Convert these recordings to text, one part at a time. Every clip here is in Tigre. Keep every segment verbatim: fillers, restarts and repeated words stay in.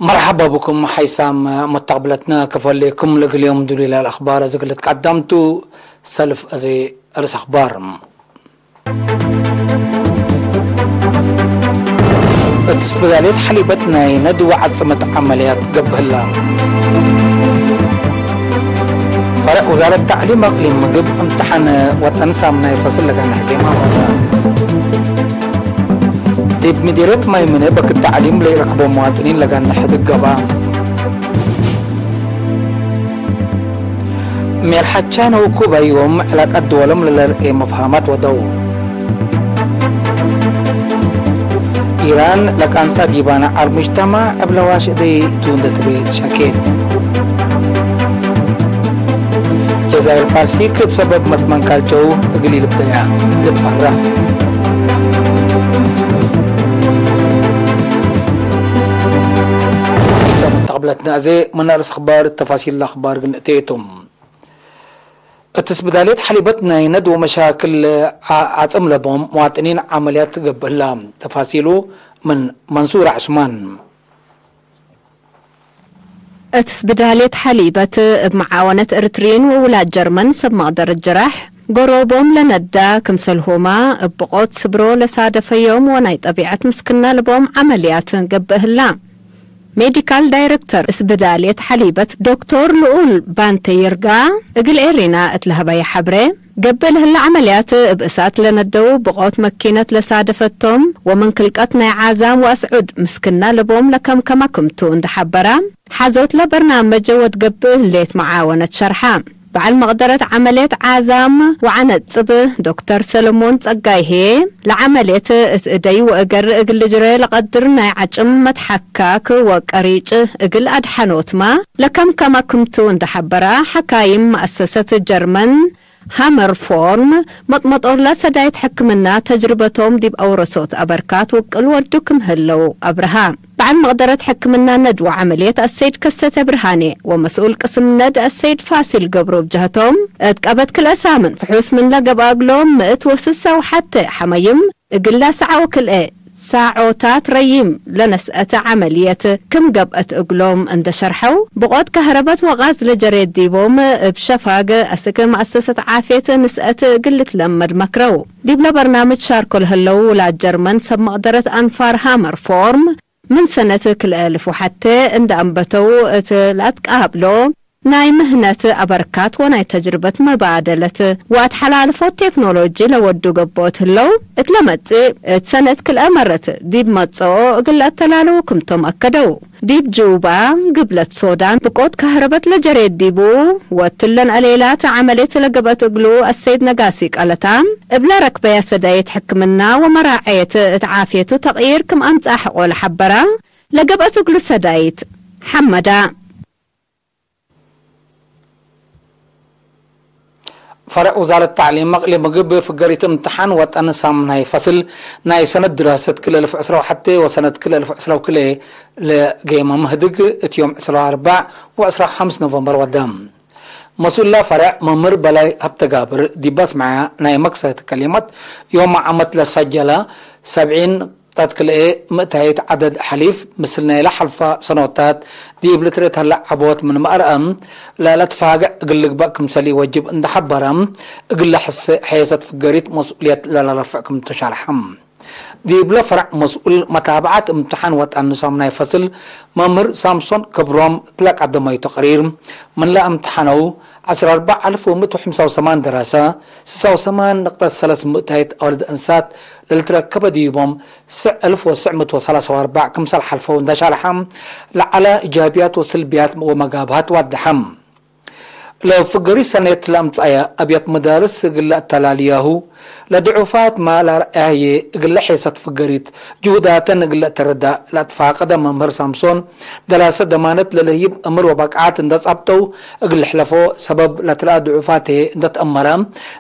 መርሐባ ብኩም ሓይሳም መተቅብለትነ፣ ክፈሌኩም ለእግል ዮም ዱሊላ ለአኽባር እዜ እግል ልትቀደምቱ ሰልፍ እዜ ርእስ አኽባር። እት ስብዳልየት ሐሊበት ናይ ነድወ ዐጽመት ዐመልያት ገብእ ህላ። ፈረዕ ውዛረት ተዕሊም አቅሊም ምግብ እምትሓን ወጠን ሳምናይ ፈስል ለጋንሕ ጌማ ወዳ። ዲብ ምዲርየት ማይምነ በክት ተዕሊም ለኢረክቦ መዋጥኒን ለጋንሕ ድገባ። ሜርሐቻነ ወኩባዮም ዕላቀት ድወሎም ለለርኤ መፍሃማት ወደው። ኢራን ለቃንጻ ዲባነ ዐል ሙጅተማዕ እብ ለዋሽ እደይ ቱ እንዴ ትቤ ትሸኬት። ጀዛይር ፓስፊክ እብ ሰበብ መትመንካልቸው እግል ኢልብደያ ልትፈረህ። ሰበት ተቅብለትነ አዜ ምን አርእስ አኽባር ተፋሲል ለአኽባር ግን እቴ ቱ። እት ስብዳልየት ሐሊበት ናይ ነድወ መሻክል ዐ-፣ ዐጽም ለቦም መዋጥኒን ዐመልያት ገብእ ህላ። ተፋሲሉ ምን መንሱር ዐስማን። እት ስብዳልየት ሐሊበት እብ መዓወነት ኤሪትርዪን ወውላድ ጀርመን ሰብ መቅደረት ጅራሕ፣ ገሮቦም ለነዳ ክምሰልሁመ እብ ብቆት ስብሮ ለሳደፈዮም ወናይ ጠቢዐት ምስክና ለቦም ዐመልያት ገብእ ህላ። ሜዲካል ዳይረክተር ስብዳልየት ሐሊበት ዶክቶር ልኡል ባንቴ ይርጋ እግል ኤሪና እት ለሀበየ ሐብሬ፣ ገብእ ለህለ ዐመልያት እብ እሳት ለነደው ብቆት መኪነት ለሳደፈቶም ወምን ክልቀት ናይ ዓዛም ወአስዑድ ምስክና ለቦም ለከምከመ ክምቱ እንዴ ሐበረ፣ ሐዞት ለበርናመጅ ወድ ገብእ ህሌት መዓወነት ሸርሐ። በዐል መቅደረት ዐመልየት ዓዛም ወዐነጽብ ዶክተር ሰለሞን ጸጋይ ህዬ፣ ለዐመልየት እት እደይ ወእገር እግል ልጅረ ለቀድር ናይ ዐጭም መትሐካክ ወቀሪጭ እግል አድሐኖትመ ለከምከመ ክምቱ እንዴ ሐበረ፣ ሐካይም መአሰሰት ጀርመን ሃመር ፎርም መጥመጦርለ ሰዳይት ሕክምና ተጅርበቶም ዲብ አውረሶት አበርካት ውቅል ወዱ ክም ህለው አብርሃ። በዐል መቅደረት ሕክምና ነድወ ዐመልየት አሰይድ ከሰተ ብርሃኔ ወመስኡል ቅስም ነድ አሰይድ ፋሲል ገብሩ እብ ጀህቶም፣ እት ቀበት ክልኤ ሳምን ፍሑስ ምን ለገብአ እግሎም ምእት ወስሳ ወሐቴ ሐመይም እግል ለሰዓ ወክልኤ ሳዖታት ረዪም ለነስአተ ዐመልየት ክም ገብአት እግሎም እንዴ ሸርሐው፣ ብቆት ከህረበት ወቃዝ ለጀሬ ዲቦም እብ ሸፋግ አስክ መአሰሰት ዓፍየት ንስአት እግል ልትለመድ መክረው። ዲብለ በርናምጅ ሻርኮ ለህለው ውላድ ጀርመን ሰብ መቅደረት አንፋር ሃመር ፎርም፣ ምን ሰነት ክልኤ አልፍ ወሐቴ እንደ አንበተው እት ለአትቃብሎ ናይ ምህነት አበርካት ወናይ ተጅርበት መባደለት ወአትሐላልፎት ቴክኖሎጂ ለወዱ ገብኦት ህለው፣ እት ለመጽእ እት ሰነት ክልኤ መረት ዲብ መጽኦ እግል ለአተላለው ክምቶም አከደው። ዲብ ጁባ፣ ግብለት ሶዳን፣ ብቆት ከህረበት ለጀሬት ዲቡ ወእትለን አሌላት ዐመልየት ለገብአት እግሉ አሰይድ ነጋሲ ቀለታ፣ እብለ ረክበያ ሰዳይት ሕክምና ወመራዐየት እት ዓፍየቱ ተቅዪር ክም አምጽአ ሐቆ ለሐበረ፣ ለገብአት እግሉ ሰዳይት ሐመዳ። ፈረዕ ውዛረት ተዕሊም መቅሊ ምግብ ፍገሪት እምትሓን ወጠን ሳምናይ ፈስል ናይ ሰነት ድራሰት ክልኤ አልፍ ዕስራ ወሐቴ ወሰነት ክልኤ አልፍ ዕስራ ወክልኤ ለጌመ ምህድግ እት ዮም ዕስራ ወአርበዕ ወዕስራ ወሐምስ ኖቨምበር ወደ። መስኡለ ፈረዕ መምህር በላይ ሀብተጋብር ዲብ አስመዐ ናይ መክሰት ከሊመት፣ ዮም ዓመት ለሰጀለ ሰብዒን ነቅጠት ክልኤ ምእታይት ዐደድ ሐሊፍ፣ ምስል ናይለ ሐልፈ ሰኖታት ዲብ ልትረኤ ተህለ ዐቦት ምንመ አርአ፣ ለለትፋግዕ እግል ልግበእ ክምሰል ኢወጅብ እንዴ ሐበረ፣ እግለ ሕሰ ሔሰት ፍገሪት መስኡልየት ለለረፍዕ ክምቱ ሸርሐ። ዲብለ ፈረዕ መስኡል መታብዐት እምትሓን ወጠን ሳምናይ ፈስል መምህር ሳምሶን ክብሮም እት ለቀደመዩ ተቅሪር፣ ምንለ እምትሓነው ዐስር አርበዕ አልፍ ወምእት ወሐምሳ ወሰማን ደረሰ፣ ስሳ ወሰማን ነቅጠት ሰለስ ምእታይት አወልድ እንሳት ለልትረከበ ዲቦም ስዕ አልፍ ወስዕ ምእት ወሰላሳ ወአርበዕ ክምሰል ሐልፈው እንደ ሸርሐ፣ ለዐለ ኢጃብያት ወስልብያት ወመጋብሀት ዋደሐ። ለፍገሪት ሰኔት ለአምጸአየ አብያት መዳርስ እግል ለአተላልያሁ፣ ለድዑፋትመ ለአርአየ እግለ ሔሰት ፍገሪት ጅሁዳተን እግል ለአተረዳ ለአትፋቀደ መምህር ሳምሶን፣ ደራሰ ደማነት ለልህይብ እምር ወበቅዓት እንደ ጻብጠው እግል ልሕለፎ ሰበብ ለትረአ ድዑፋት ህዬ እንደ ተአመረ፣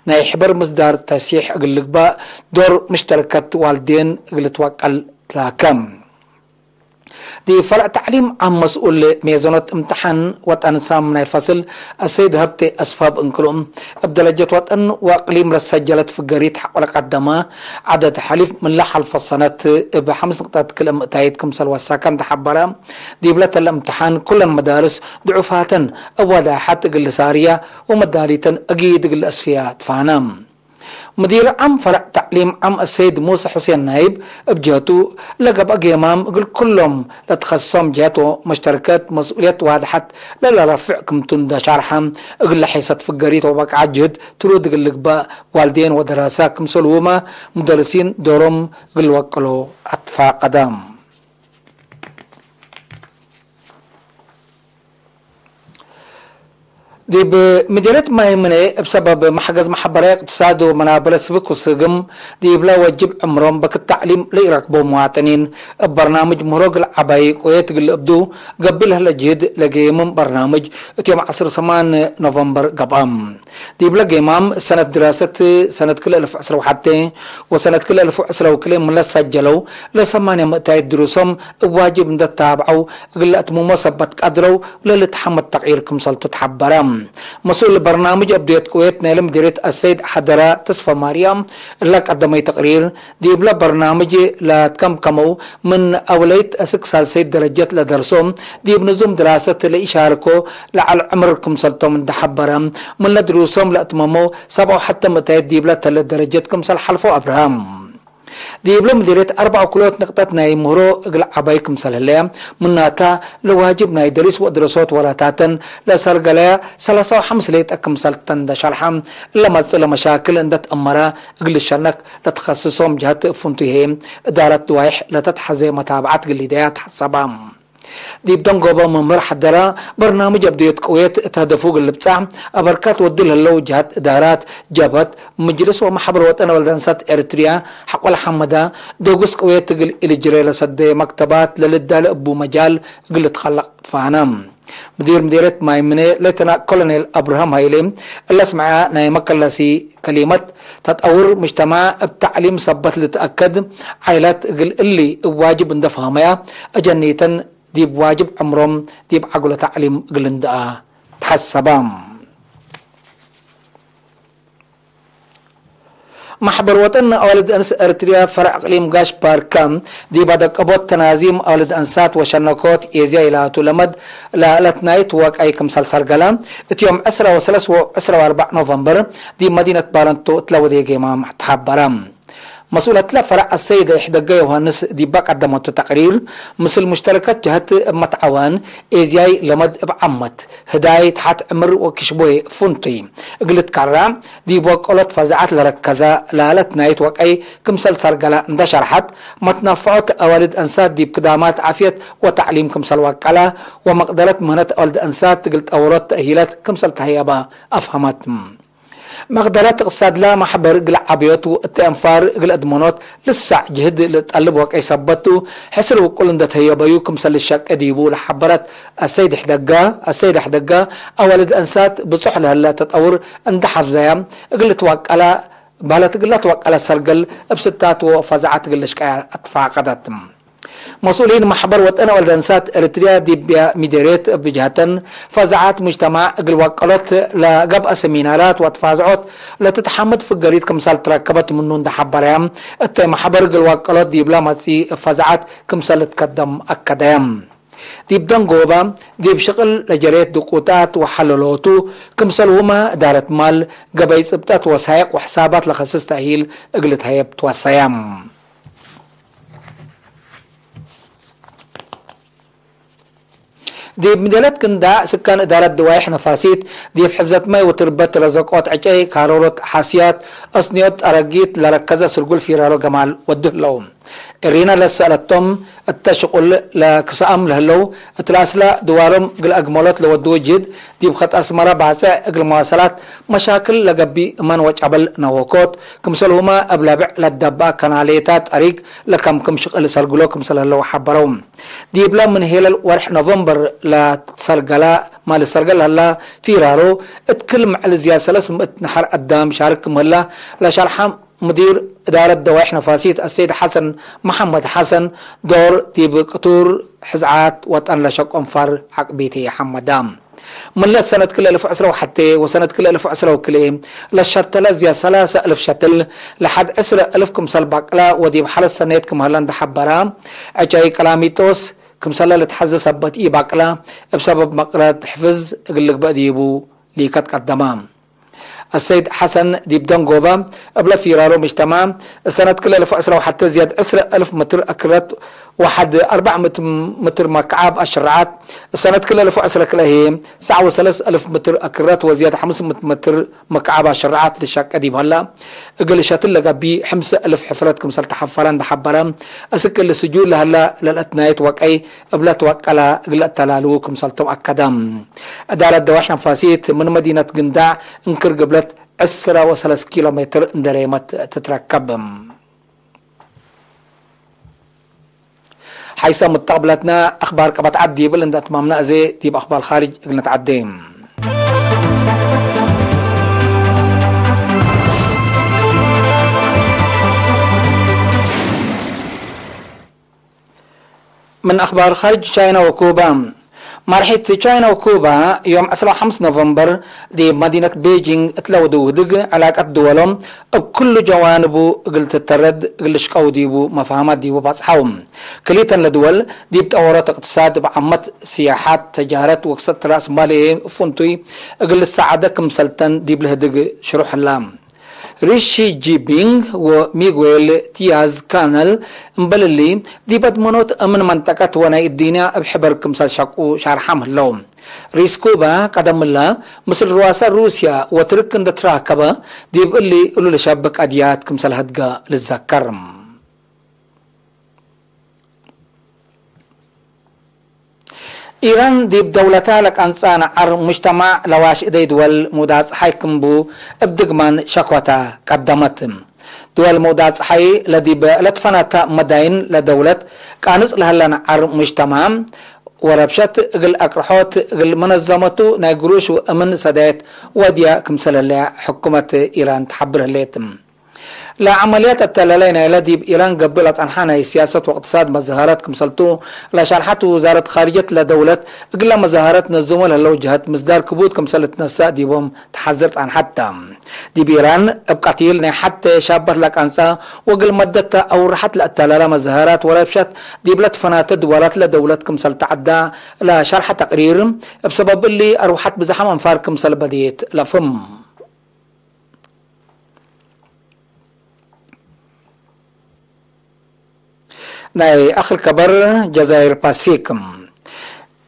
ናይ ሕበር ምስዳር ተሲሕ እግል ልግበእ ዶር ምሽተረከት ዋልዴን እግል ልትወቀል ትላከ። ዲብ ፈርዕ ተዕሊም ዓም መስኡል ሜዘኖት እምትሓን ወጠን ሳምናይ ፈስል አሰይድ ሀብቴ አስፋብ እንክሉ፣ እብ ደረጀት ወጠን ወእቅሊም ለሰጀለት ፍገሪት ሐቆ ለቀደመ ዐደድ ሐሊፍ ምን ለሐልፈ ሰነት እብ ሐምስ ንቅጠት ክልኤ ምእታይት ክምሰል ወሰከ እንደ ሐበረ፣ ዲብለ ተለ እምትሓን ኩለን መዳርስ ድዑፋተን እብ ወዳሐት እግል ልሳርያ ወመዳሊተን አጊድ እግል ለአስፍያ ትፋነ። ሙዲር ዓም ፈርዕ ተዕሊም ዓም አሰይድ ሙሰ ሑሴን ናይብ እብ ጀቱ፣ ለገብአ ጌማም እግል ኩሎም ለትኸስሶም ጀህት ወመሽተርከት መስኡልየት ዋድሐት ለለረፍዕ ክምቱ እንደ ሻርሐ፣ እግል ለሔሰት ፍገሪት ወበቅዓት ጅህድ ትሩድ እግል ልግበእ ዋልዴን ወደራሰ ክምሰልሁመ ሙደርሲን ዶሮም እግል ልወቅሎ አትፋቀደ። ዲብ ምዲርየት ማይ ምነ እብ ሰበብ መሕገዝ መሐበራይ እቅትሳድ ወመናበለ ስብክ ወስግም ዲብለ ወጅብ ዕምሮም በክት ተዕሊም ለኢረክቦ መዋጥኒን፣ እብ በርናምጅ ምህሮ እግል ዐባይ ቆየት እግል እብዱ ገብእ ለህለ ጅህድ ለጌምም በርናምጅ እት ዮም ዐስር ሰማን ኖቨምበር ገብአ። ዲብለ ጌማም ሰነት ድራሰት ሰነት ክልኤ እልፍ ዕስራ ወሐቴ ወሰነት ክልኤ እልፍ ዕስራ ወክልኤ ምን ለሰጀለው ለሰማንያ ምእታይት ድሩሶም እብ ዋጅብ እንደ ታብዐው እግል ለአትምሞ ሰበት ቀድረው ለልትሐመድ ተቅዒር ክምሰልቱ ተሐበረ። መስኡል በርናምጅ አብድየት ቅዌት ናይለ ምዲርየት አሰይድ ሐደረ ተስፈ ማርያም እለ ቀደመይ ተቅሪር፣ ዲብለ በርናምጅ ለትከምከመው ምን አውለይት እስክ ሳልሰይት ደረጀት ለደርሶ ዲብ ንዙም ድራሰት ለኢሻርኮ ለዐል ዕምር ክምሰልቶም እንደ ሐበረ፣ ምን ለድሩሶም ለአትመመው ሰብዓ ወሐተ ምእታይት ዲብለ ተለ ደረጀት ክምሰል ሐልፎ አብርሀ። ዲብለ ምዲርየት አርበዕ ወክልኦት ንቅጠት ናይ ምህሮ እግል ዐባይ ክምሰል ህለየ፣ ምናተ ለዋጅብ ናይ ደሪስ ወድረሶት ወላታተን ለሰርገለየ ሰላሳ ወሐምስ ሌጠ ክምሰል ተንደ ሸርሐ፣ እለ መጽእ ለመሻክል እንደ ተአመረ እግል ልሸነክ ለተኸስሶም ጀሀት እብ ፍንቱይ ህዬ እዳረት ድዋይሕ ለተትሐዜ መታብዐት እግል ሊደያ ተሐሰበ። ዲብ ደንጎበ መምህር ሐደረ፣ በርናምጅ አብድዮት ቅዌት እት ሀደፉ እግል ልብጻሕ አበርካት ወዲ ለህለው ጀሀት እዳራት፣ ጀብህት፣ ምጅልስ ወመሐበር ወጠን ወልድ አንሳት ኤረትርያ ሐቆ ለሐመደ፣ ዶግስ ቅዌት እግል ኢልጅሬ ለሰደየ መክተባት ለልዳለ እቡ መጃል እግል ልትከለቅ ትፋነ። ምዲር ምዲርየት ማይ ምነ ሌተና ኮሎኔል አብርሃም ሀይሌ እለ አስመዐ ናይ መከለሲ ከሊመት፣ ተጠውር ምጅተማዕ እብ ተዕሊም ሰበት ልትአከድ፣ ዓይላት እግል እሊ እብ ዋጅብ እንደ ፈሀመያ፣ አጀኒተን ዲብ ዋጅብ ዕምሮም ዲብ ዐግሎ ተዕሊም እግል እንድአ ተሐሰበ። መሕበር ወጠን አዋልድ አንስ ኤረትርያ ፈርዕ እቅሊም ጋሽ ባርከ፣ ዲብ አደቀቦት ተናዚም አዋልድ አንሳት ወሸነኮት ኤዝያ ኢላቱ ለመድ ለአለትናይት ወቀይ ክምሰል ሰርገለ፣ እት ዮም ዕስራ ወሰለስ ወዕስራ ወአርበዕ ኖቨምበር ዲብ መዲነት ባረንቱ እትለ ወዴ ጌማም ተሐበረ። መስኡለትለ ፈርዕ አሰይደ ይሕደገ ዮሐንስ ዲበ ቀደመቱ ተቅሪር፣ ምስል ሙሽተረከት ጀሀት እብ መትዐዋን ኤዝያይ ለመድ እብ ዓመት፣ ህዳይ፣ ተሐት ዕምር ወክሽቦይ ፍንቱይ እግል ልትከረዕ፣ ዲብ ወቀሎት ፈዛዐት ለረከዘ ለአለትናይት ወቀይ ክምሰል ሰርገለ እንደ ሸርሐት፣ መትነፈዖት አዋልድ አንሳት ዲብ ክዳማት ዓፍየት ወተዕሊም ክምሰል ወቀለ፣ ወመቅደረት ምህነት አዋልድ አንሳት እግል ጠውሮት ተእሂለት ክምሰል ተህየበ አፍሀመት። መቅደረት እቅትሳድለ መሕበር እግል ዐብዮት ወእት አንፋር እግል አድመኖት ልሳዕ ጅህድ ለጠልብ ወቀይ ሰበት ቱ፣ ሕስር ውቁል እንደ ተህየበዩ ክምሰል ልሸቄ ዲቡ ለሐበረት አሰይድ ሕደገ፣ አሰይድ ሕደገ አዋልድ አንሳት ብጹሕ ለህለ ተጠውር እንደ ሐፍዘየ እግል ልትወቀለ፣ በህለት እግል ለትወቀለ ሰርገል እብ ስታት ወፈዛዐት እግል ልሽቀያ አትፋቀደት። መስኡሊን መሕበር ወጠን ወልድ አንሳት ኤረትርያ ዲብ ሚደርየት እብ ጀሀተን፣ ፈዛዐት ሙጅተማዕ እግል ወቀሎት ለገብአ ሰሚናራት ወትፋዝዖት ለትትሐመድ ፍገሪት ክምሰል ትረከበት ምኑ እንደ ሐበረየ፣ እተ መሕበር እግል ወቀሎት ዲብለ መጽኢ እብ ፈዛዐት ክምሰል ልትከደም አከደየ። ዲብ ደንጎበ፣ ዲብ ሽቅል ለጀሬት ድቁጣት ወሐለሎቱ፣ ክምሰልሁመ እዳረት ማል፣ ገበይ ጽብጠት ወሳይቅ ወሕሳባት ለከስስ ተእሂል እግል ልትሀየብ ትወሰየ። ዲብ ምደለት ክንዳዕ ስካን እዳረት ድዋይሕ ነፋሲት፣ ዲብ ሕፍዘት ማይ ወትርበት ረዘቆት ዕጨይ፣ ካሮሮት፣ ሓስያት፣ አስንዮት፣ ጠረጊት ለረከዘ ስርጉል ፊራሮ ገማል ወዱ ህለው። እሪነ ለሰአለቶም እተ ሽቁል ለክሰአም ለህለው፣ እት ለአስለ ድዋሮም እግል አግመሎት ለወድዎ ጅህድ፣ ዲብ ከጥ አስመረ ባጽዕ እግል መዋሰላት መሻክል ለገብእ እመን ወጨበል ነወኮት፣ ክምሰልሁመ እብ ለብዕ ለደበአ ከናሌታ ጠሪግ ለከምክም ሽቅል ሰርግሎ ክምሰል ህለው ሐበረው። ዲብለ ምን ሄለል ወርሕ ኖቨምበር ለሰርገላ፣ ማል ሰርገል ለህላ ፊራሮ፣ እት ክል መዕል ዝያድ ሰለስ ምእት ነሐር አዳም ሻርክ ክም ህላ ለሸርሐ ሙዲር እዳረት ደዋይሕ ነፋሲት አሰይድ ሐሰን መሐመድ ሐሰን፣ ዶር ዲብ ቅቱር ሕዝዓት ወጠን ለሸቁ አንፋር ዐቅቢቲ ሐመዳ። ምን ለሰነት ክልኤ እልፍ ዕስረ ወሐቴ ወሰነት ክልኤ እልፍ ዕስረ ወክልኤ ለሸተለ ዝያድ ሰላሰ እልፍ ሸትል፣ ለሐድ ዕስረ እልፍ ክምሰል ባቅላ ወዲብ ሐለት ሰኔት ክም ሀለ እንደ ሐበራ፣ ዕጨይ ቀላሚጦስ ክምሰለ ልትሐዜ ሰበት ኢባቅላ፣ እብ ሰበብ መቅረት ሕፍዝ እግል ልግበእ ዲቡ ሊከት ቀደማ። አሰይድ ሐሰን ዲብ ደንጎበ እብለ ፊራሮ ምጅተማዕ፣ እሰነት ክልኤ እልፍ ዕስረ ወሐቴ ዝያድ ዕስረ እልፍ ምትር አክረት ወሐድ አርበዕ ምእት ምትር መክዓብ አሽረዐት። እሰነት ክልኤ እልፍ ዕስረ ክልኤ ህዬ ሰዕ ወሰለስ እልፍ ምትር አክረት ወዝያድ ሐምስ ምእት ምትር መክዓብ አሽረዐት ልሸቄ ዲብ ሀላ፣ እግል ሸትል ለገብእ ሕምሰ እልፍ ሕፍረት ክምሰል ተሐፈረ እንደ ሐበረ፣ እስክ እሊ ስጁል ለሀላ ለልአትናየት ወቀይ እብለ ትወቀላ እግል ለአተላልዉ ክምሰልቶም አከደ። እዳረት ደዋይሕ ነፋሲት ምን መዲነት ግንዳዕ እንክር ግብለት ዕስረ ወሰለስ ኪሎ ሜትር እንደ ሬመት ትትረከብ። ሐይሰ ሙተቅብለትነ አክባር ቀበት ዐድ ዲብል እንደ አትማምነ፣ አዜ ዲብ አክባር ኻርጅ እግል ነትዐዴ። ምን አክባር ኻርጅ ቻይና ወኩባ። መርሒት ቻይና ወኩባ ዮም ዕስራ ወሐምስ ኖቨምበር ዲብ መዲነት ቤጂንግ እትለ ወድው ህድግ ዕላቀት ድወሎም እብ ክሉ ጀዋንቡ እግል ትተረድ እግል ልሽቀው ዲቡ መፋህማት ዲቡ ባጽሐው። ክልኢተን ለድወል ዲብ ጠወሮት እቅትሳድ፣ እብ ዓመት፣ ስያሐት፣ ተጃረት ወክሰት ራስ ማል ፍንቱይ እግል ልሰዓደ ክምሰልተን ዲብ ለህድግ ሽሩሕ ህላ። ሪ ሺ ጂንፒንግ ወሚጉኤል ዲያዝ ካነል እምበል እሊ፣ ዲብ አድመኖት እምን መንጠቀት ወናይ እዲንያ እብ ሕበር ክምሰል ሸቁ ሻርሓም ህለው። ሪስ ኩባ ቀደም እለ፣ ምስል ርዋሰ ሩስያ ወትርክ እንደ ትራከበ፣ ዲብ እሊ እሉ ለሸብክ ቀድያት ክምሰል ህድገ ልዘከር። ኢራን ዲብ ደውለታ ለቀንጸ ነዐር ሙጅተማዕ ለዋሽ እደይ ድወል ሙዳጽሓይ ክምቡ እብ ድግማን ሸኮታ ቀደመት። ድወል ሙዳጽሓይ ለዲብ ለትፈነተ መዳይን ለደውለት ቃንጽ ለሀለ ነዐር ሙጅተማዕ ወረብሸት እግል አቅርሖት እግል መነዘመቱ ናይ ግሩሽ ወእምን ሰዳየት ወድያ ክምሰል ህለ ሕኩመት ኢራን ተሐብር ህሌት። ለዐመልያት አተላላይ ናይለ ዲብ ኢራን ገብእ ለጸንሐ ናይ ሲያሰት ወእቅትሳድ መዛሀረት ክምሰልቱ ለሸርሐት ውዛረት ኻርጀት ለደውለት፣ እግለ መዛሀረት ነዝሞ ለህለው ጀሀት ምስዳር ክቡድ ክምሰል ልትነሰእ ዲቦም ተሐዝር ጸንሐት ተ። ዲብ ኢራን እብ ቀቲል ናይ ሐቴ ሻበት ለቀንጸ ወእግል መደት ተ አውርሐት ለአተላለ መዛሀራት ወረብሸት ዲብለ ትፈናተ ድወላት ለደውለት ክምሰል ተዐዳ ለሸርሐ ተቅሪር፣ እብ ሰበብ እሊ አርወሐት ብዝሓም አንፋር ክምሰል በዴት ለፍም። ናይ አክር ከበር፣ ጀዛይር ፓስፊክ።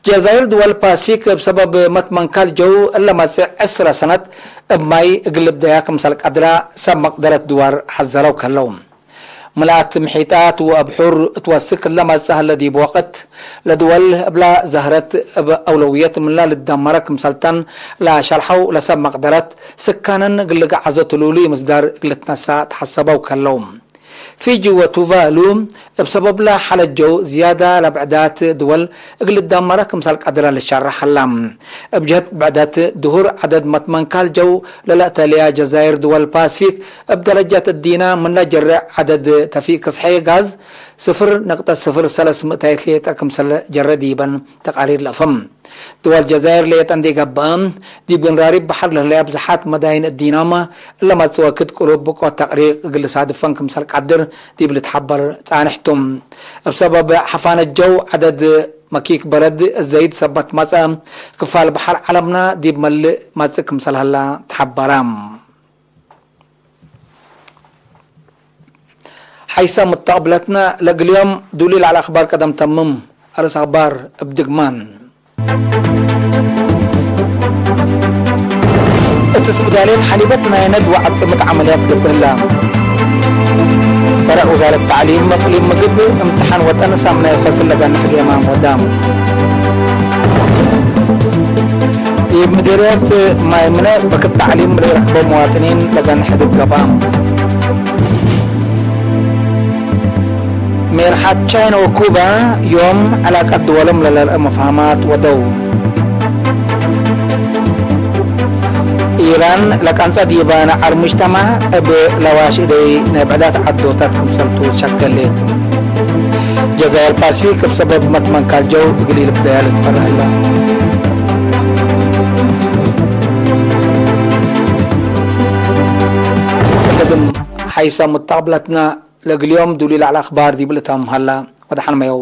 ጀዛይር ድወል ፓስፊክ እብ ሰበብ መትመንካል ጀው እለ መጽእ ዕስረ ሰነት እብ ማይ እግል ልብደያ ክምሰል ቀድራ ሰብ መቅደረት ድዋር ሐዘረው ከለው። ምልአት ምሒጣት ወአብሑር እት ወስክ እለ መጽእ ህለ ዲብ ወቅት ለድወል እብላ ዘህረት እብ አውለውየት ምንላ ልትደመረ ክምሰልተን ለሸርሐው ለሰብ መቅደረት ስካነን እግል ልግዓዞ ትሉሉይ ምስዳር እግል ልትነሳ ተሐሰበው ከለው። ፊጂ ወቱቫሉ እብ ሰበብለ ሐለት ጀው ዝያዳ ለብዕዳት ድወል እግል ልትደመረ ክምሰል ቀድረ ልሸረሕ ሀላ። እብ ጀህት ብዕደት ድሁር ዐደድ መትመንካል ጀው ለለአተልያ ጀዛይር ድወል ፓስፊክ እብ ደረጃት እዲና ምነ ጀሬ ዐደድ ተፊእ ክስሐ ጋዝ ስፍር ነቅጠት ስፍር ሰለስ ምእታይት ሌጠ ክምሰለ ጀረ ዲበን ተቃሪር ለአፍህም። ድወል ጀዛይር ሌጠ እንዴ ገብአ፣ ዲብ ግንራሪብ በሐር ለህለያ ብዝሓት መዳይን እዲናመ እለ መጽእ ወክድ ቅሩብ ብቆት ተቅሪር እግል ልሳድፈን ክምሰል ቀድር ዲብ ልትሐበር ጻንሕ ቱ። እብ ሰበብ ሐፋነት ጀው ዐደድ መኪክ በረድ ዘይድ ሰበት መጽአ፣ ክፋል በሐር ዐለምና ዲብ መልእ መጽእ ክምሰል ሀላ ተሐበረ። ሐይሰ ሙተቅብለትነ ለእግል ዮም ዱሊ ለዐለ አክባር ቀደም ተምም። አርስ አክባር እብ ድግማን። እት እስብዳልየት ሐሊበት ናይ ነድ ወዐጽምት ዐመልያት ገብእ ህላ። ፈረዕ ውዛረት ተዕሊም እቅሊም ምግብ እምትሓን ወጠን ሳምናይ ፈስል ለገንሕ ጌማም ወዳም። ዲብ ምዲርየት ማይ ምነ በክት ተዕሊም ለኢረክቦ መዋጥኒን ለገንሕ ዲብ ገብአም። ሜርሐት ቻይና ወኩባ ዮም ዐላቀት ድወሎም ለለርአ መፍሀማት ወደው። ዛን ለቀንጸ ዲበ ነዐር ሙጅተማዕ እብ ለዋሽ እደይ ናይ ብዕዳት ዐዶታት ክምሰልቱ ሸከሌት። ጀዛይር ፓሲፊክ እብ ሰበብ መትመንካል ጀው እግል ኢልብደያ ልትፈረህ ህለ። ቅድም ሐይሰ ሙተቅብለትነ ለእግል ዮም ዱሊ ለዐለ አክባር ዲብ ልተምም ሀላ። ወደሐን መየው።